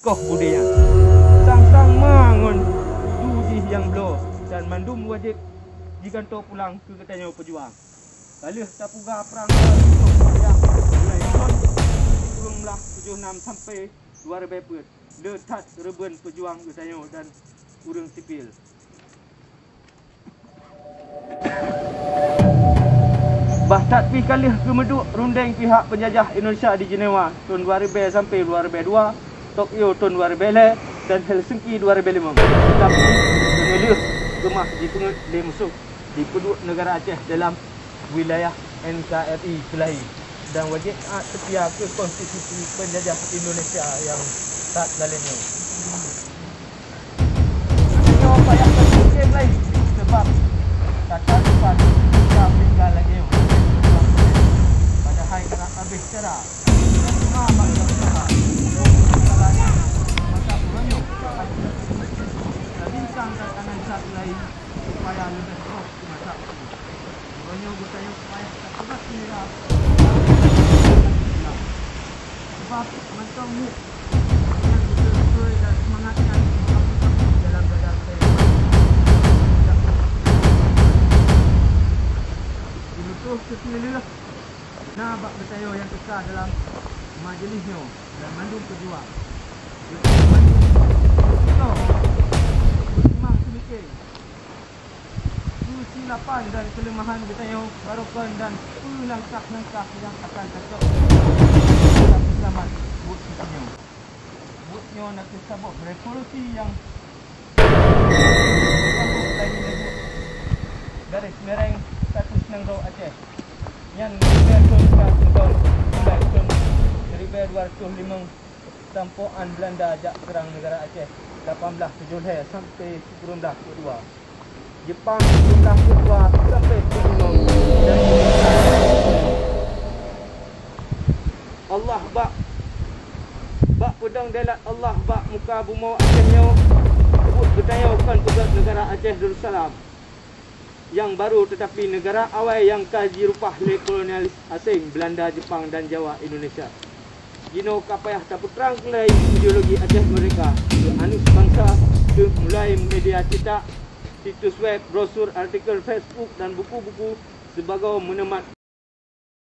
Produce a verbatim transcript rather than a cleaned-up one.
Koh budé nyan. Sang-sang ma ngon du jih nyang bloe, dan mandum wajéb jigantoe pulang keu geutanyoe peujuang. Ka lheueh tapuga prang, mulai thôn sikureueng blah tujoh nam sampai dua ribèe peuet, le that reubeueng peujuang geutanyoe dan ureueng sipil. Bah that pih ka lheueh geumeuduek rundeng pihak peunjajah Indonesia di Jenewa thôn dua ribèe sampai dua ribèe dua, Tokyo thôn dua ribèe lhèe, dan Helsinki dua ribèe limong. Tapi, keuneulheueh keumah jipeungeut lé musoh, jipeuduek neugara Aceh dalam wilayah N K R I keulayi, dan wajéb taát seutia keu konstitusi peunjajah Indonesia nyang that lalén nyoe. Nyoe payah tapike laén, sabab takalifan ka tinggai lagèe nyoe. Padahai karab habéh cara. Cuma bak usaha, masalah nyan, masa uroe nyoe, tabincang dan angan sat laén supaya leubeh roh keu masa uroe nyoe. Geutanyoe payah tapeugah sinira. Sabab mantong muet nyang beutôi-beutôi dan seumangat nyan dalam dada geutanyoe. Dimusoh seutia lheueh na bak geutanyoe nyang teuka dalam majeulih nyoe dan mandum peujuang. Geutanyoe mandum meusidroe, meutimang seumiké. Keusilapan dan keuleumahan geutanyoe barokon dan peue langkah-langkah nyang akan tacok seulamat buet geutanyoe. Buet nyoe na kheueh sabab revolusi nyang sambot laju-laju garéh mireng status nanggroe Aceh. Nyan leubeh thôn ka keudong mulai thôn siribèe dua reutôh limong. Sampoe án Beulanda jak seurang neugara Aceh lapan blah tujoh lhèe sampoe sikureueng blah peuet dua. Jeupang sikureueng blah peuet dua sampoe peuet limong dan Indonesia. Allah bak, bak peudong deulat Allah bak muka bumoe Aceh nyoe, peubuet geutanyoe kon peugöt neugara Aceh Darussalam nyang barô, teutapi neugara awai nyang ka jirupah lé kolonialis aséng, Beulanda, Jeupang, dan Jawa Indonesia. Jinoe ka payah tapeutrang keulai ideologi Aceh Merdeka keu aneuk bansa, deuh mulai media cetak, situs web, brosur, artikel Facebook, dan buku-buku sibagoe meuneumpat